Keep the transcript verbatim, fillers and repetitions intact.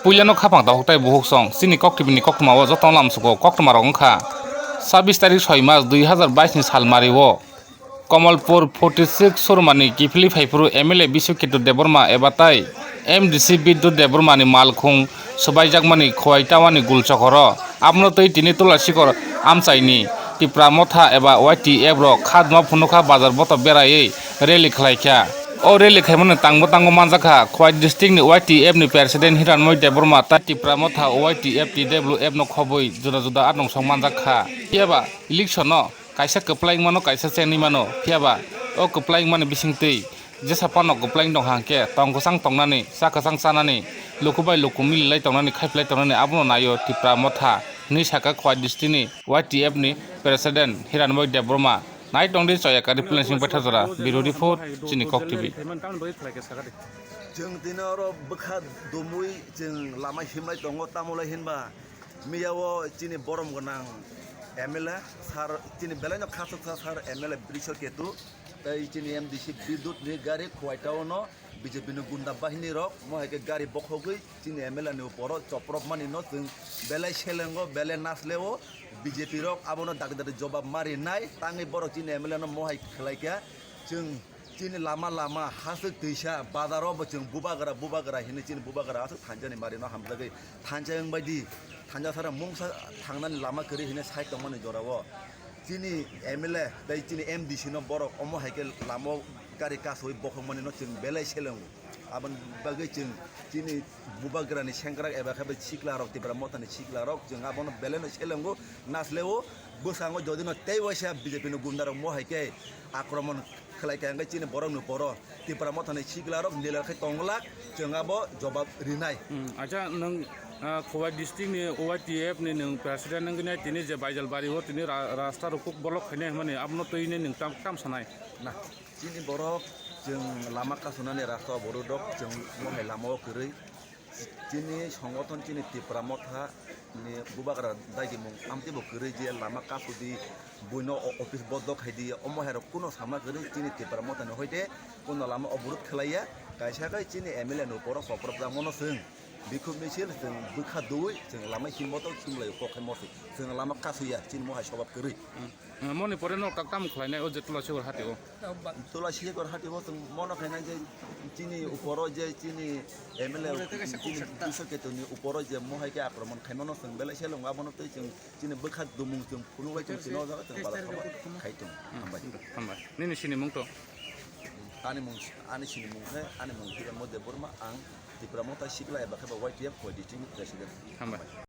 Puilano khapang takhuk tai bukhuk song, chini Kok T V ni koktwma o jotono lamsugo. Koktwma rok wngkha, sabbish tarik soi mas dui hazar bais ni salmari o Kamalpur forty six Surmani kiphilwi phaiphuru M L A Biswaketu Debbarma eba tai M D C Bidyut Debbarma ni malkhung swbaijakmani Khowai Town ni gul chokoro. Abono twi tini Tulasikor amchaini Tipra Motha eba Y T F rok Khadma Phunukha bazar boto beraiwi rally khlaikha. O rally khaimani tangbo tango manjakha Khowai district ni Y T F ni president Hiranmoy Debbarma tai Tipra Motha Y T F T W F no khobwi juda juda atnongsong manjakha. Phiyaba election no kaisa kwplai wngmano, kaisa chengwi mano, phiyaba o kwplai wngmani bisingtwi jesa phano kwplai wng tongkha hwnkhe tong kwchang tongnani, cha kwchang chanani, luku bai luku mililai tongnani, khaipilai tongnani abono naio Tipra Motha hinwi sakha Khowai district ni Y T F ni president Hiranmoy Debbarma. Nai tongdi Choyakari Pulensing Baithajora, Bureau Report, chini Kok T V. Chwng tini oro bwkha dumwi chwng lama himlai tongo, tamolai hinba miyao chini borom gwnang M L A sir, chini belaino khasuksa sir M L A Briswa Ketu tei chini M D C Bidyut ni gari Khowai Town o B J P ni gunda bahini rok mo hai khe gari bokhogwi chini M L A ni uporo chopropmani no chwng belai selengo, belai nasleo. B J P rok abono dakti dakti jobab ma rinai, tangwi borok chini M L A no mohai khlai kha. Chwng chini lama lama haswk twisa bazaro bo chwng bubagra bubagra hinwi chini bubagra aswk thanjani mari no hamjagwi thansa wng bai di, thansa sara mungsa thangnani lama kwrwi hinwi sai tongmani jorao chini M L A tei chini M D C no borok omo hai khe lama o gari kasui bokhokmani no chwng belai selengo. Aboni bagwi chwng chini bubagrani sengkrak eba khe bai sikla rok, Tipra Mothani sikla rok, chwng abono belai no selengo, nasleo. Bwskango jodi no tei waisa B J P ni gunda rok mo hai khe akromon khlai kha, hwnkhe chini borok ni poro Tipra Mothani sikla rok nila khai tong glak, chwng abo jobab rinai. Hmm, acha, nwng, ah, Khowai district ni Y T F ni nwng president wngwi nai, tini je Baijalbari o tini ra-, rasta rukuk bolok khainai hwnmani abono twi nai nwng tam, tam sanai? Na. Chini borok chwng lama kasunani rasta oborok rok chwng mohai lama o kwrwi. Chini songothon chini Tipra Motha ni bubagra dagimung amtwi bo kwrwi je lama kasudi buino o-, office bondo khaidi omo hai rok kuno sama kwrwi chini Tipra Motha ni hoite kuno lama oborot khlaiya. Kaisa khai chini M L A ni uporo koprok jangmano chwng bikhuk misil chwng bwkha dui chwng lama himboto himlai kok hai motwi chwng lama kasuya chini mohai sobab kwrwi. Hmm. Moni pore no tak tam khlainai o je Tulasikor hati o. Tulasikor hati o chwng mono khainai je chini uporo je chini M L A chini Bishwa Ketu ni uporo je mohai khe akromon khaimano chwng belai selong abono tei chwng chini bwkha dumung chwng phunuk lai chwng chini o jaga chwng bala khama khai tong. Hambai. Hambai. Nini sini mung to? Ani mung, ani sini mung khe ani mung Hiranmoy Debbarma, ang Tipra Motha sikla eba khe ba Y T F Khowai district ni president. Hambai.